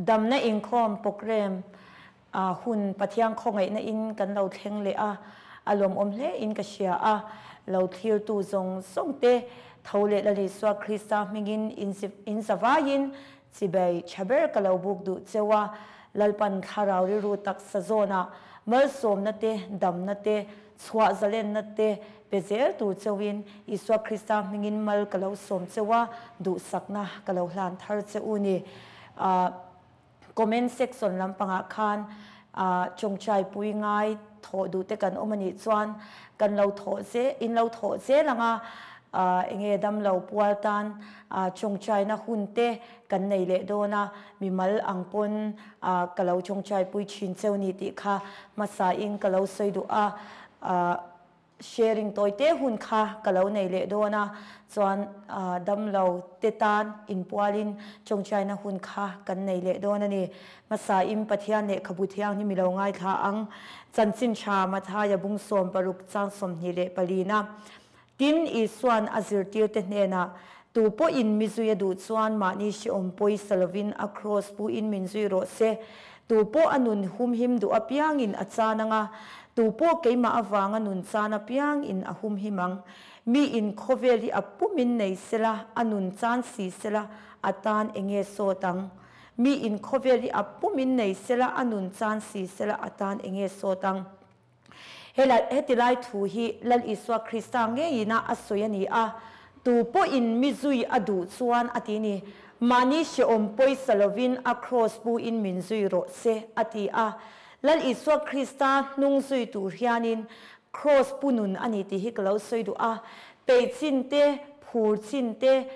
Damna inkhawm programme ah hun Pathian khawngaihna in kan lo thleng leh a, a lawmawm hle in ka hria a, lo thlirtu zawng zawng te tho leh Lal Isua Krista hmingin in zavaiin chibei tha ber ka lo buk duh cheu a, Lalpan thlarau rilru taksa zawnah malsawmna te, damna te, chhuah zalenna te pe zel tur cheuin Isua Krista hmingin mal ka lo sawm cheu a, duhsakna ka lo hlan thar che u ni. Comment section lampangah khan tawngtai pui ngai thawh duh te kan awm a nih chuan kan lo thawh zel, in lo thawh zel ang a, enge damlo pual tan tawngtaina hun te kan nei leh dawn a, mimal ang pawn ka lo tawngtai pui thin cheu ni tih kha hmasa in ka lo sawi duh a. Sharing tawi te hun kha ka lo nei leh dawn a, chuan damlo te tan inpualin tawngtaina hun kha kan nei leh dawn a ni. Hmasain Pathian lehkhabu thianghlim i lo ngaithla ang. Chanchin tha Mathaia bung 60 chang 24 na. Tin, Isuan a zirtirte hnenah, Tu pawhin mi zui a duh chuan mahni hrehawm pawisa lovin a kraws puin min zui rawh se. Tu pawh a nun humhim duh apiangin a chan ang a, tu pawh keimah avanga nun chan apiangin a humhim ang. Mi in khawvel hi a pumin nei sela, a nun chan si sela, a tan enge sawt ang? Mi in khawvel hi a pumin nei sela, a nun chan si sela, a tan enge sawt ang? Helai, heti lai thu hi Lal Isua Krista ngeiin a a sawi a ni a, Tu pawhin mi zui a duh chuan a ti ni, mahni hrehawm pawisa lovin a kraws pu-in min zui rawh se, a ti a. Lal Isua Krista hnung zui tur hianin kraws pu nun a ni tih hi ka lo sawi duh a. Peih chin te, phur chin te,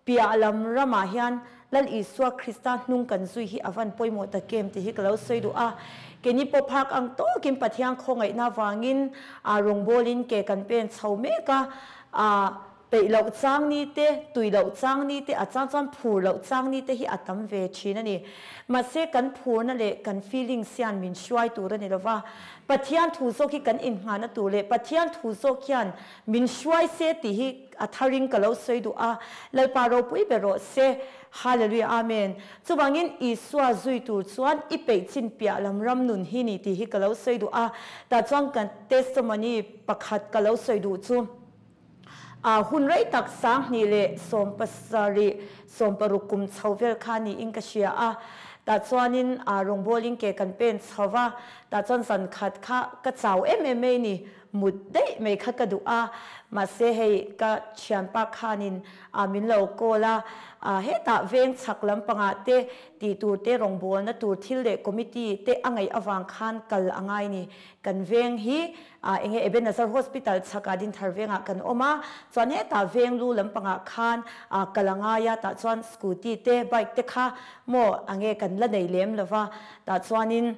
Piah lam ramah hian Lal Isua Krista hnung kan zui hi a van pawimawh tak em tih hi ka lo sawi duh a. Keini pawh phak ang tawkin Pathian khawngaihna vangin rawngbawlin ke kan pen chho mek a, peih loh chang ni te, tui loh chang ni te, a chang chuan phur loh chang ni te hi a tam ve thin a ni. Mahse kan phurna leh kan feelings hian min hruai tur a ni lova, Pathian thu zawk hi kan innghahna tur leh Pathian thu zawk hian min hruai se tih hi A tharin ka lo sawi duh a, Lalpa ropui ber rawh se. Hallelujah Amen. Chuvangin Isua zui tur chuan i peih chin piah lam ram nun hi ni tih hi ka lo sawi duh a, tah chuan ka testimony pakhat ka lo sawi duh chu a hun rei tak 2017 16 kum chho vel kha niin ka hria a, tah chuanin rawngbawlin ke kan pen chho va, tah chuan zan khat kha ka chau em em mai ni. Mut daih mai kha ka duh a, mahse hei ka thianpa khanin min lo call a, hetah veng chhak lampangah te tih tur te rawngbawlna tur thil leh committee te a ngaih avang khan kal a ngai ni. Kan veng hi enge Ebenezer Hospital chhakah Dinthar vengah kan awm a, chuan hetah veng lu lampangah khan kal a ngai a, tah chuan scooty te bike te kha maw enge kan la nei lem lova, tah chuanin.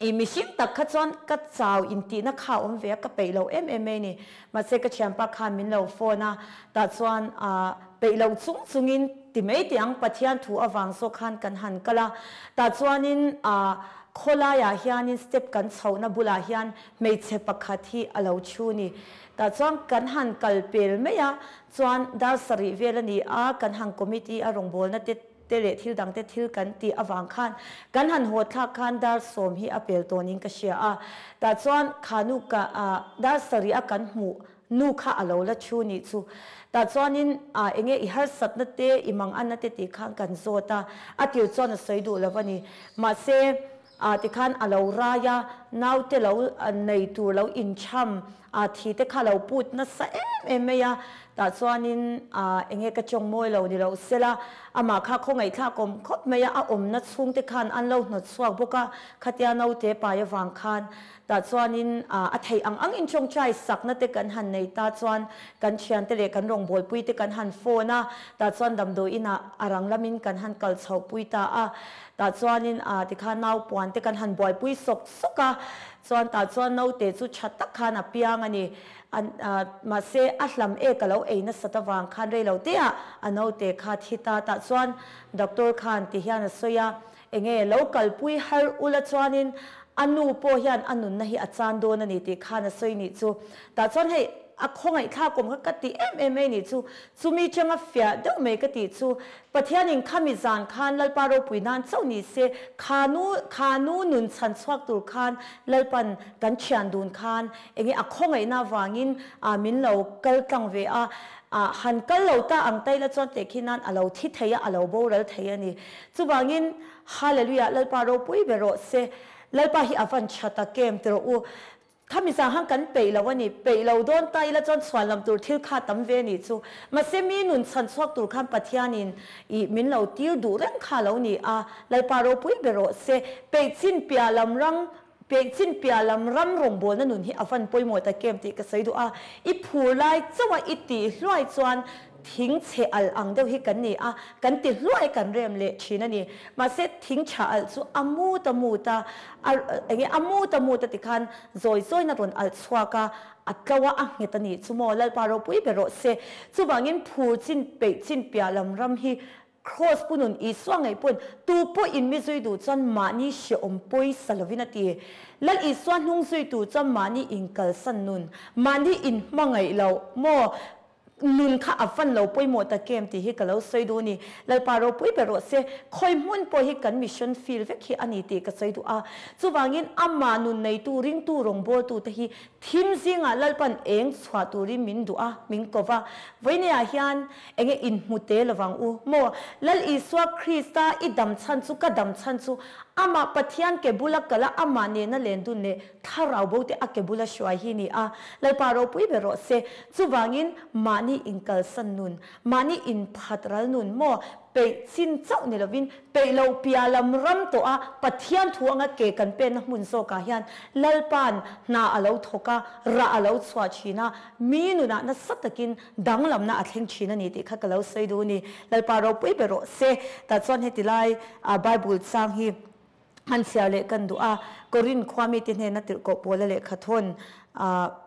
I mihring tak kha chuan ka chau intihna kha a awm ve a, ka peih lo em em mai ni. Mahse ka thianpa khan min lo phone a, tah chuan peih lo chung chungin ti mai teh ang Pathian thu avang zawk khan kan han kal a. Tah chuanin khawlaiah hianin step kan chhohna bulah hian hmeichhe pakhat hi a lo thu ni. Tah chuan kan han kal pel mai a, chuan dar sarih vel a ni a, kan han committee a rawngbawlna te te leh thil dang te thil kan tih avang khan kan han haw thlak khan dar sawm hi a pel tawnin ka hria a, tah chuan kha nu ka dar sarih a kan hmuh nu kha a lo la thu nih chu. Tah chuanin enge i harsatna te i manganna te tih khan kan zawt a, a tir chuan a sawi duh lo a ni. Mahse tikhan a lo rai a, naute lo nei tur lo incham thi te kha lo put nasa em em mai a, tah chuanin enge ka chawng mawi lo ni lo sela, amah kha khawngaihthlak awm khawp mai a, a awmna chhungte khan an lo hnawt chhuak bawk a, khatia naute pai avang khan tah chuanin a theih ang angin tawngtai sakna te kan han nei ta chuan kan thiante leh kan rawngbawlpui te kan han phone a, tah chuan damdawi inah a rang lamin kan han kal chhohpui ta a, tah chuanin tikhan naupuan te kan han buaipui sawk sawk a. Chuan tah chuan naute chu tha tak khan a piang a ni. An mahse a hlam ek a lo ei nasat avang khan rei lo te ah a naute kha thi ta. Tah chuan doctor khan ti hian a sawi a, enge lo kalpui har ula chuanin a nu pawh hian a nunna hi a chan dawn a ni tih khan a sawi nih chu. Tah chuan hei. a khawngaihthlak awm kha ka ti em em mai nih chu. Chumi changa fiah deuh mai ka tih chu, Pathianin khami zan khan Lalpa ropui nan chauh ni se, kha nu kha nu nun chhan chhuak tur khan Lalpan kan thian dun khan enge a khawngaihna avangin ah min lo kal tlang ve a, ah han kal lo ta ang ta ila chuan tehkhin nan a lo thi thei a, a lo boral thei a ni. Chuvangin Hallelujah Lalpa ropui ber rawh se. Lalpa hi a van tha tak em ti rawh u. Khami zang han kan peih lo a ni. Peih lo dawn ta ila chuan chhuan lam tur thil kha tam ve a nih chu. Mahse mi nun chhan chhuak tur khan Pathianin ih min lo tir duh reng kha lo ni a. Lalpa ropui ber rawh se. Peih chin piah lam rang peih chin piah lam ram rawngbawlna nun hi a van pawimawh tak em tih ka sawi duh a. I phur lai chauh a i tih hluai chuan thing chhe alh ang deuh hi kan ni a, kan ti hluai kan rem leh thin a ni. Mahse thing tha alh chu a mut a mut a, a enge a mut a mut a tikhan zawi zawiin a rawn alh chhuak a, a tlo a, a nghet a nih chu maw Lalpa ropui ber rawh se. Chuvangin phur chin peih chin piah lam ram hi Kraws pu nun Isua ngaih pawn tu pawh in mi zui duh chuan mahni hrehawm pawisa lovin a ti. Lal Isua hnung zui tur chuan mahni inkalsan nun, mahni inhmangaih loh maw Nun kha a van lo pawimawh tak em tih hi ka lo sawi duh a ni. Lalpa ropui ber rawh se, khawi hmun pawh hi kan mission field vek hi a ni tih ka sawi duh a. Chuvangin amah nun neitu ringtu rawngbawltute hi thim zingah Lalpan eng chhuah turin min duh a, min ko va. Vawineah hian enge inhmu te lovang u maw? Lal Isua Krista i dam chhan chu ka dam chhan chu amah Pathian ke bula kal a, amah nena len dun leh Thlarau bo te a ke bula hruai hi ni a, Lalpa ropui ber rawh se. Chuvangin mahni inkalsan nun, mahni inphat ral nun maw, peih chin chauh ni lovin, peih loh piah lam ram tawh a Pathian thu anga ke kan penna hmun zawkah hian Lalpa'n hna a lo thawk a, rah a lo chhuah thin a, mi nunah nasa takin danglamna a thleng thin a ni tih kha ka lo sawi duh a ni. Lalpa ropui ber rawh se. Tah chuan heti lai Bible chang hi. Han chhiar leh kan duh a, Korin khua mite hnena tirhkoh pawla lehkha thawn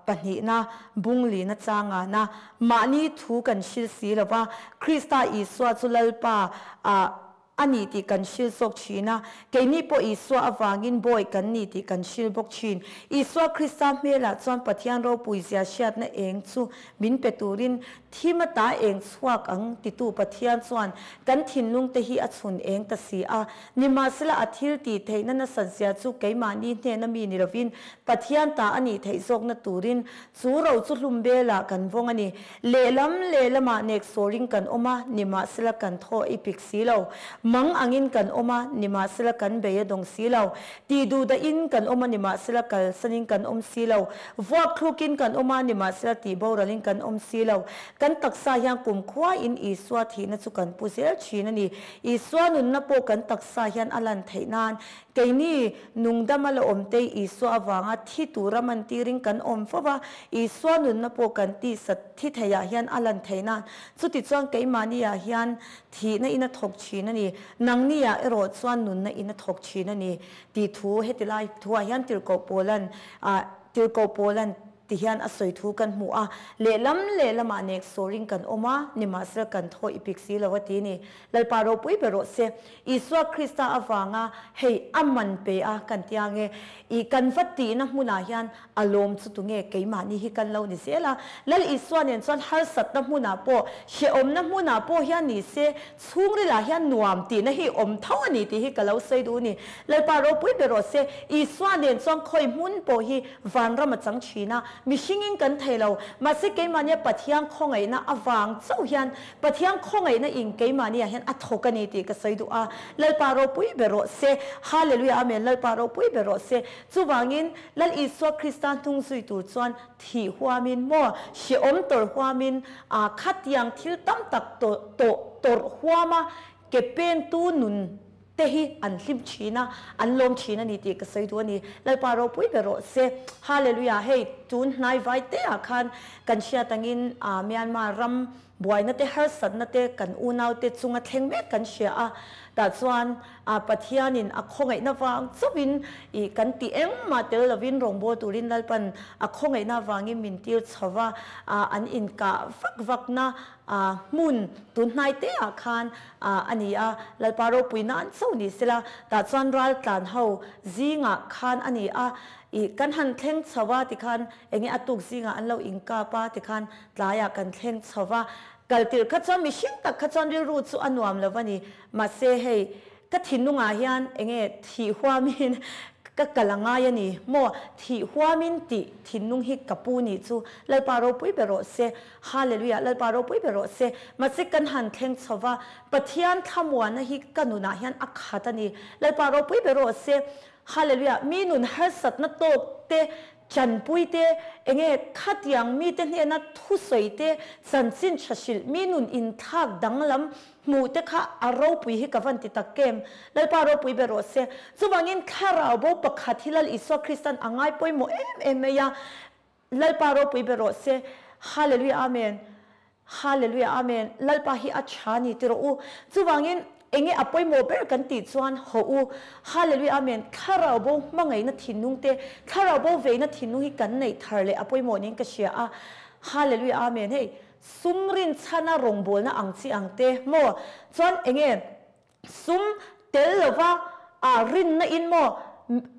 pahnihna bung lina changana mahni thu kan hril si lo va, Krista Isua chu Lalpa a ni tih kan hril zawk thin a, keini pawh Isua avangin bawi kan ni tih kan hril bawk thin. Isua Krista hmelah chuan Pathian ropuizia hriatna eng chu min pe turin Thim ata eng chhuak ang titu Pathian chuan kan thinlungte hi a chhun eng ta si a. Nimahsela a thil tih theihna nasat zia chu keimahni hnena mi ni lovin Pathian ta a nih theih zawkna turin chu ro chu hlum belah kan vawng a ni. Lehlam lehlamah neksawrin kan awm a, nimahsela kan thaw i pik si lo. Mang angin kan awm a, nimahsela kan bei a dawng si lo. Tih duh dahin kan awm a, nimahsela kalsanin kan awm si lo. Vuak thlukin kan awm a, nimahsela tih boralin kan awm si lo. Kan taksa hian kumkhuain Isua thihna chu kan pu zel thin a ni. Isua nunna pawh kan taksa hian a lan theih nan, keini nungdama la awmtei Isua avanga thi tura mantirin kan awm fo va, Isua nunna pawh kan tisa thi theiah hian a lan theih nan. Chutichuan keimahniah hian thihna in a thawk thin a ni. Nangniah erawh chuan nunna in a thawk thin a ni tih thu heti lai thuah hian Tirhkoh Pawlan ah Tirhkoh Pawlan ti hian a sawi thu kan hmu a, lehlam lehlamah nek sawrin kan awm a, nimahsela kan thaw i pik si lo a ti ni. Lalpa ropui ber rawh se. Isua Krista avanga hei a man pe a kan tia nge i kan va tihna hmunah hian A lawm chu tunge keimahni hi kan lo ni zel a. Lal Isua nen chuan harsatna hmunah pawh, hrehawmna hmunah pawh hian ni se, chhungrilah hian nuam tihna hi awm tho a ni tih hi ka lo sawi duh a ni. Lalpa ropui ber rawh se, Isua nen chuan khawi hmun pawh hi vanram a chang thin a, mihringin kan thei lo. Mahse keimahnia Pathian khawngaihna avang chauh hian Pathian khawngaihna in keimahniah hian a thawk a ni tih ka sawi duh a. Lalpa ropui ber rawh se. Hallelujah Amen Lalpa ropui ber rawh se. Chuvangin, Lal Isua Krista hnung zui tur chuan thih huamin maw, hrehawm tawrh huamin, aa khatiang thil tam tak tawh tawrh huama ke pentu nun te hi an hlim thin a, an lawm thin a ni tih ka sawi duh a ni. Lalpa ropui ber rawh se. Hallelujah! Hei, tun hnai vai te ah khan kan hriat angin aa Myanmar ram Buaina te harsatna te kan unau te chunga thleng mek kan hria a, tah chuan a Pathianin a khawngaihna vang chauhin ih kan ti engmah tel lovin rawngbâwl turin Lalpan a khawngaihna vangin min tir chho va, an inkah vak vakna hmun tun hnai te ah khan a ni a, Lalpa ropui nan chauh ni sela, tah chuan raltlan ho zingah khan a ni a. Ih kan han thleng chho a tikhan enge a tuk zingah an lo inkap a tikhan tlaiah kan thleng chho va, kal tirh kha chuan mihring tak kha chuan rilru chu a nuam lo a ni. Mahse hei ka thinlungah hian enge thih huamin ka kal a ngai a ni maw? Thih huamin tih thinlung hi ka pu nih chu Lalpa ropui ber rawh se. Hallelujah Lalpa ropui ber rawh se. Mahse kan han thleng chho va, Pathian thlamuanna hi ka nunah hian a khat a ni. Lalpa ropui ber rawh se. Hallelujah mi nun harsatna tawk te chanpui te enge khatiang mite hnena thusawi te chanchin tha hrilh mi nun inthlak danglam hmuh te kha a ropui hi ka van ti tak em Lalpa ropui ber rawh se chuvangin thlarau bo pakhat hi Lal Isua Kristan a ngai pawimawh em em mai a Lalpa ropui ber rawh se Hallelujah Amen Hallelujah Amen Lalpa hi a tha ni ti rawh u chuvangin enge a pawimawh ber kan tih chuan haw u Hallelujah Amen thlarau bo hmangaihna thinlung te thlarau bo veina thinlung hi kan neih thar leh a pawimawh niin ka hria a Hallelujah Amen hei sum rinchhana rawngbawlna ang chi ang te maw chuan enge Sum tel lova a rinna in maw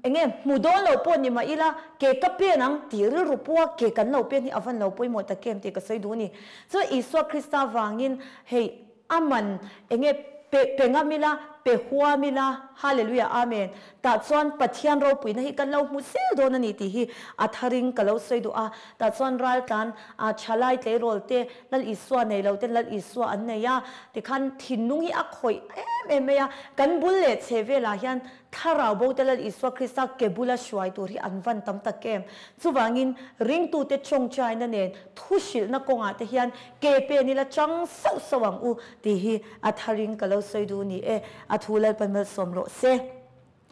enge hmu dawn lo pawh ni mah ila ke ka pen ang tih rilru pua ke kan lo pen hi a van lo pawimawh tak em tih ka sawi duh a ni. Chuan Isua Krista vangin hei a man enge pe pe ngam ila pe huam ila Hallelujah Amen tah chuan Pathian ropuina hi kan lo hmu zel dawn a ni tih hi a tharing ka lo sawi duh a. Tah chuan raltlan a thalai tleirawl te Lal Isua nei lo ten Lal Isua an nei a, tikhan thinlung hi a khawih em em mai a, kan bul leh chhe velah hian thlarau bo te Lal Isua Krista ke bula hruai tur hi an van tam tak em. Chuvangin ringtute tawngtaina nen thu hrilhna kawngah te hian ke pen ila chang sauh sauh ang u tih hi a tharing ka lo sawi duh ni e, a thu Lalpan malsawm rawh se.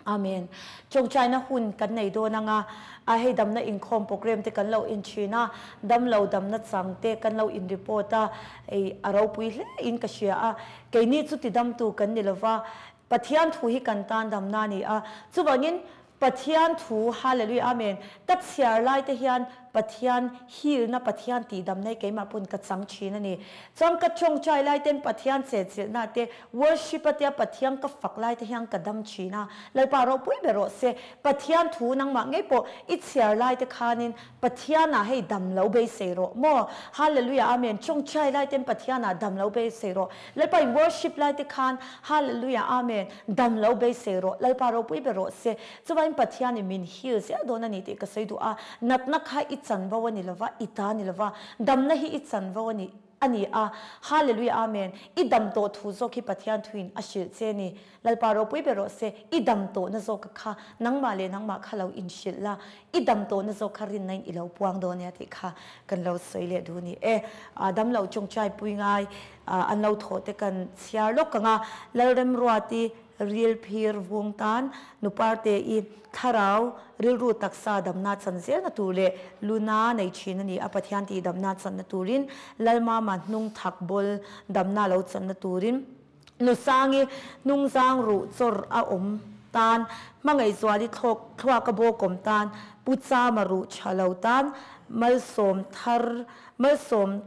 Amen. Chawngchaina hun kan nei dawn anga, a hei damna inkhawm program te kan lo en thin a, damlo damna chang te kan lo in report a, ei a ropui hle in ka hria a, keini chu tidamtu kan ni lova, Pathian thu hi kan tan damna a ni a, chuvangin Pathian thu Hallelujah Amen ka chhiar lai te hian Pathian heal na Pathian tihdamna hi keimah pawn ka chang thin a ni. Chuan ka tawngtai lai ten Pathian chetchilhna te worship a tia Pathian ka fak lai te hian ka dam thin a. Lalpa ropui ber rawh se. Pathian thu nangmah ngei pawh i chhiar lai te khanin Pathian ah hei dam lo beisei rawh maw. Hallelujah Amen tawngtai lai ten Pathian ah dam lo beisei rawh. Lalpa i worship lai te khan Hallelujah Amen dam lo beisei rawh. Lalpa ropui ber rawh se. Chuvain Pathian in min heal zel dawn a ni tih ka sawi duh a, natna kha i chanvo a ni lova, i ta ni lova, damna hi i chanvo a ni a ni a, Hallelujah Amen, i dam tawh thu zawk hi Pathian thuin a hrilh che a ni, Lalpa ropui ber rawh se, i dam tawhna zawk kha nangmah leh nangmah kha lo inhrilh la, i dam tawhna zawk kha rinna in i lo puang dawn nia tih kha kan lo sawi leh duh a ni e. Damlo tawngtai pui ngai an lo thawh te kan chhiar lawk ang a, Lalremruati Ril phir vung tan nuparte i thlarau rilru taksa damna chan zelna tur leh luna nei thin a ni a, Pathian tih damna channa turin Lalmama hnung thak bawl damna lo channa turin Nusangi hnungzang ruh chawr a awm tan Hmangaihzuali thlawk thluaka bawkawm tan Pu Chama ruh tha lo tan Malsawm thar Malsawm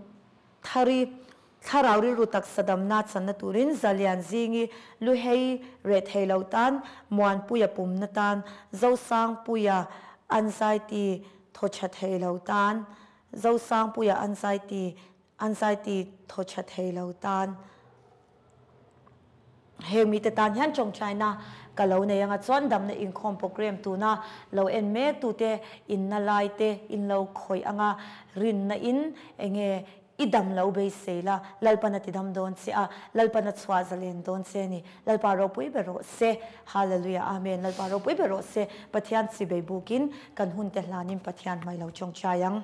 thari Thlarau rilru taksa damna channa turin Zalian zingi Luhei reh thei lo tan Muanpuia pumna tan Zosangpuia anxiety thaw tha thei lo tan Zosangpuia anxiety anxiety thaw tha thei lo tan Heng mite tan hian tawngtaina ka lo nei anga chuan damna inkhawm program tuna lo en mek tute inna lai te in lo khawih anga rinna in enge i dam lo beisei la, Lalpan a ti dam dawn che a, Lalpan a chhuah zalen dawn che a ni. Lalpa ropui ber rawh se. Hallelujah Amen Lalpa ropui ber rawh se. Pathian chibei bukin kan hun te hlanin Pathian hmai lo tawngtai ang.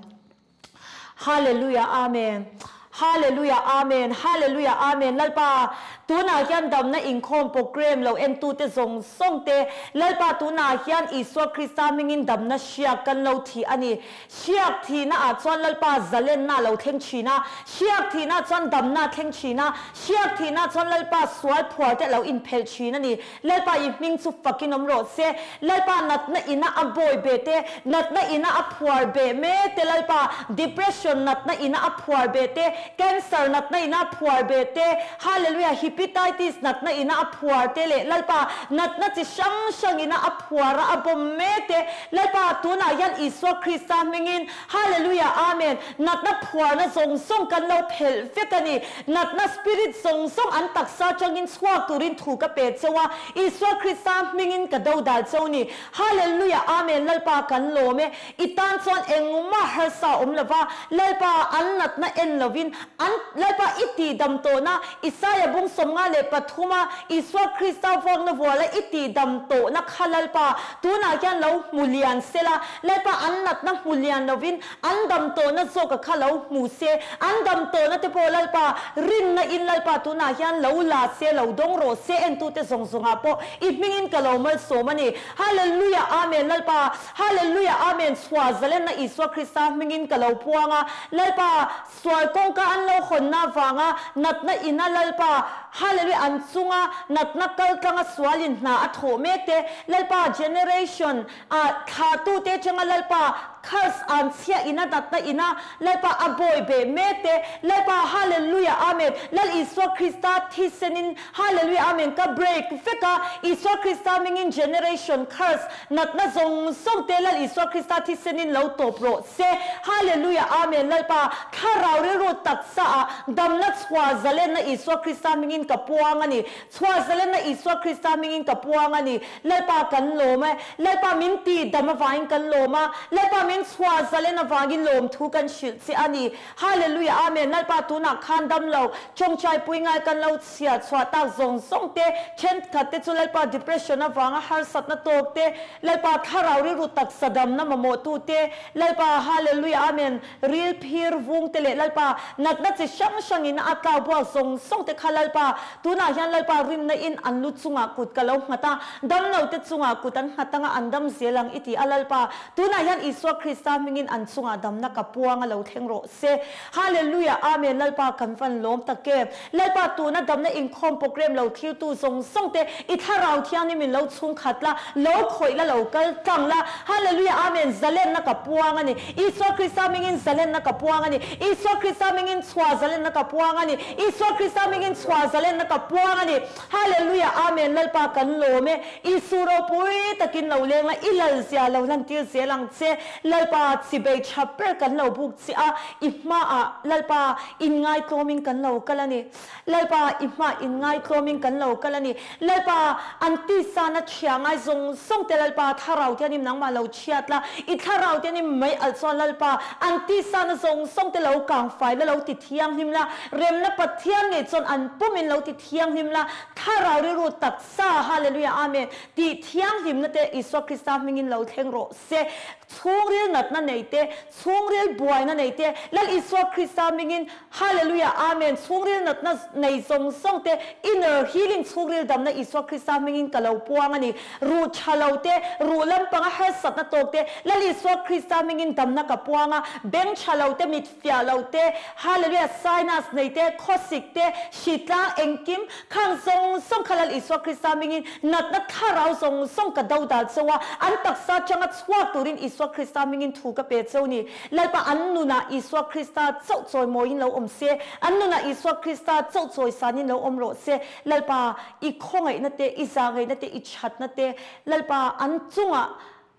Hallelujah Amen Hallelujah Amen Hallelujah Amen Lalpa tunah hian damna inkhawm program lo entute zawng zawng te Lalpa tunah hian Isua Krista hmingin damna hriak kan lo thih a ni Hriak thihna ah chuan Lalpa zalenna a lo thleng thin a, hriak thihna ah chuan damna a thleng thin a, hriak thihna ah chuan Lalpa sual phuar te a lo inphelh thin a ni. Lalpa i hming chu fakin awm rawh se. Lalpa natna ina a bawi be te, natna ina a phuar be mek te Lalpa, depression natna ina a phuar be te, Cancer natna ina phuar beh te, Hallelujah, Hepatitis natna ina a phuar te leh Lalpa natna chi hrang hrang ina a phuar a a bawm mek te, Lalpa tunah hian Isua Krista hmingin Hallelujah Amen, natna phuarna zawng zawng kan lo phelh vek a ni, natna spirit zawng zawng an taksa atangin chhuak turin thu ka pe cheu a, Isua Krista hmingin ka dodal cheu ni. Hallelujah Amen Lalpa kan lawm e, I tan chuan engmah harsa awm lova, Lalpa an natna en lovin an Lalpa i tihdam tawhna, Isaia bung 53 a Isua Krista vuakna vuala i tihdam tawhna kha Lalpa tunah hian lo hmu lian sela, Lalpa an natna hmu lian lovin an dam tawhna zawka kha lo hmu se, an dam tawhna te pawh Lalpa rinna in Lalpa tunah hian lo la se, lo dawng rawh se entute zawng zawngah pawh i hmingin ka lo malsawm a ni. Hallelujah Amen Lalpa Hallelujah Amen Chhuah zalenna Isua Krista hmingin ka lo puang a, Lalpa sual kawngka an lo hawnna avanga natna ina Lalpa Hallelujah an chunga natna kaltlanga sualin hna a thawh mek te Lalpa generation ah thlatute atanga Lalpa curse an chhia ina natna ina Lalpa a bawi beh mek te Lalpa Hallelujah Amen Lal Isua Krista thisenin Hallelujah Amen ka break vek a, Isua Krista hmingin generation curse natna zawng zawng te Lal Isua Krista thisenin lo tawp rawh se. Hallelujah Amen Lalpa thlarau rilru taksa ah damna chhuah zalenna Isua Krista hmingin ka puang a ni. Chhuah zalenna Isua Krista hmingin ka puang a ni. Lalpa kan lawm e. Lalpa min tih dam avangin kan lawm a. Lalpa min chhuah zalen avangin lawmthu kan hrilh che a ni. Hallelujah Amen Lalpa tunah khan dam lo tawngtai pui ngai kan lo chhia chhuah tak zawng zawng te thenkhat te chu Lalpa depression avanga harsatna tawk te Lalpa thlarau rilru taksa damna mamawh tu te Lalpa Hallelujah Amen ril phir vung te leh Lalpa natna chi hrang hrang in a tlau buak zawng zawng te kha Lalpa tunah hian Lalpa rinna in an lu chungah kut ka lo nghat a dam lo te chungah kut an nghat anga an dam zel ang i ti a Lalpa Tunah hian Isua Krista hmingin an chungah damna ka puang a lo thleng rawh se. Hallelujah Amen Lalpa kan van lawm tak e. Lalpa tuna damna inkhawm program lo thiltu zawng zawng te i thlarau thianghlim in lo chhung khat la, lo khawih la lo kal tlang la. Hallelujah Amen Zalenna ka puang a ni. Isua Krista hmingin zalenna ka puang a ni. Isua Krista hmingin chhuah zalenna ka puang a ni. Isua Krista hmingin chhuah zalenna ka puang a ni. Hallelujah Amen Lalpa kan lawm e. Isu ropui takin lo leng la, i lal zia lo lantir zel ang che. Lalpa chibei tha ber kan lo buk che a, i hmaah Lalpa inngaihtlawmin kan lo kal a ni. Lalpa i hmaah inngaihtlawmin kan lo kal a ni. Lalpa an tisana chhia ngai zawng zawng te Lalpa thlarau te anim nangmah lo chhiat la, i thlarau te anim mai alh chuan Lalpa an tisana zawng zawng te lo kangfai la lo ti thianghlim la, remna Pathian ngei chuan an pumin lo ti thianghlim la, thlarau rilru tak Sa, Hallelujah, Amen, tih thianghlimna te Isua Krista hmingin lo thleng rawh se. Chhungril natna nei te, chhungril buaina nei te, Lal Isua Krista hmingin, Hallelujah, Amen, chhungril natna nei zawng zawng te, inner healing chhungril damna Isua Krista hmingin ka lo puang a ni. Ruh tha lo te, ruh lampanga harsatna tawk te, Lal Isua Krista hmingin damna ka puang a, beng tha lo te, mit fiah lo te, Hallelujah, sinus nei te, khawsik te, hritlang engkim, Khang zawng zawng kha Lal Isua Krista hmingin natna thlarau zawng zawng ka do dal cheu a, an taksa atanga chhuak turin Isua Krista hmingin thu ka pe cheu ni. Lalpa an nunah Isua Krista chauh chawimawiin lo awm se, an nunah Isua Krista chauh chawisanin lo awm rawh se. Lalpa i khawngaihna te, i zahngaihna te, i thatna te, Lalpa an chungah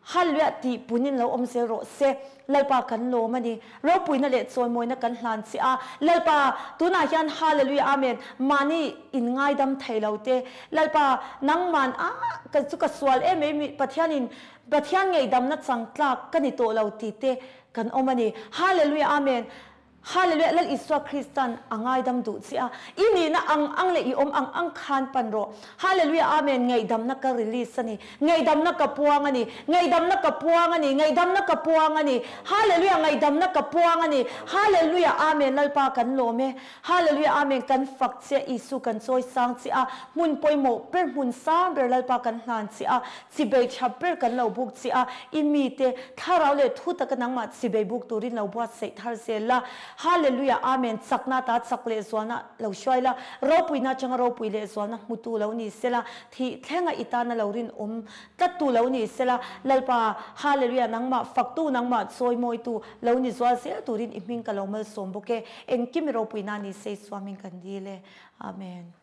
Hallelujah tih punin lo awm zel rawh se. Lalpa kan lawm a ni. Ropuina leh chawimawina kan hlan che a. Lalpa, tunah hian Hallelujah Amen mahni in ngaidam thei lo te. Lalpa, nangman a ka chu ka sual em em i Pathianin Pathian ngeihdamna chang tlak ka ni tawh lo ti te kan awm a ni. Hallelujah Amen. Hallelujah Lal Isua Kristan a ngaidam duh che a, i nihna ang ang leh i awm ang ang khan pan rawh. Hallelujah Amen Ngaihdamna ka release a ni. Ngaihdamna ka puang a ni. Ngaihdamna ka puang a ni. Ngaihdamna ka puang a ni. Hallelujah Ngaihdamna ka puang a ni. Hallelujah Amen Lalpa kan lawm e. Hallelujah Amen Kan fak che a Isu kan chawi sang che a, hmun pawimawh ber hmun sang ber Lalpa kan hlan che a, chibei tha ber kan lo buk che a, i mite thlarau leh thu taka nangmah chibei buk turin lo buatsaih thar zel la. Hallelujah Amen chakna ta chak leh zualna lo hruai la, ropuina atanga ropui leh zualna hmutu lo ni sela, thih thlenga i tana lo rinawm tlattu lo ni sela, Lalpa Hallelujah nangmah faktu nangmah chawimawitu lo ni zual zel turin i hming ka lo malsawm bawk e, engkim i ropuina ni se Isua hming kan dil e. Amen.